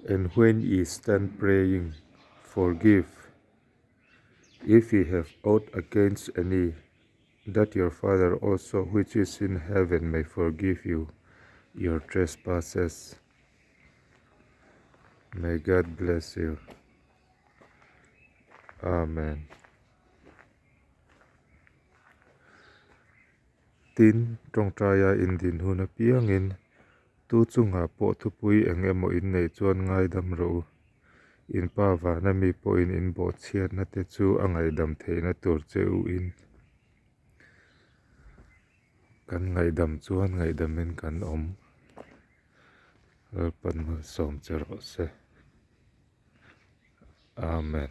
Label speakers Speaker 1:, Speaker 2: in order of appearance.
Speaker 1: And when ye stand praying, forgive, if ye have aught against any, that your Father also which is in heaven may forgive you your trespasses. May God bless you. Amen. Tin, tawngtaia indin hun apiangin tu chungah pawh thupui eng emaw in neih chuan ngaidam rawh u. In pa vana mi pawhin in bawhchhiatna te chu a ngaihdam theihna tur che u in kan ngaihdam chuan ngaihdamin kan awm. Lalpan malsawm che rawh se. Amen.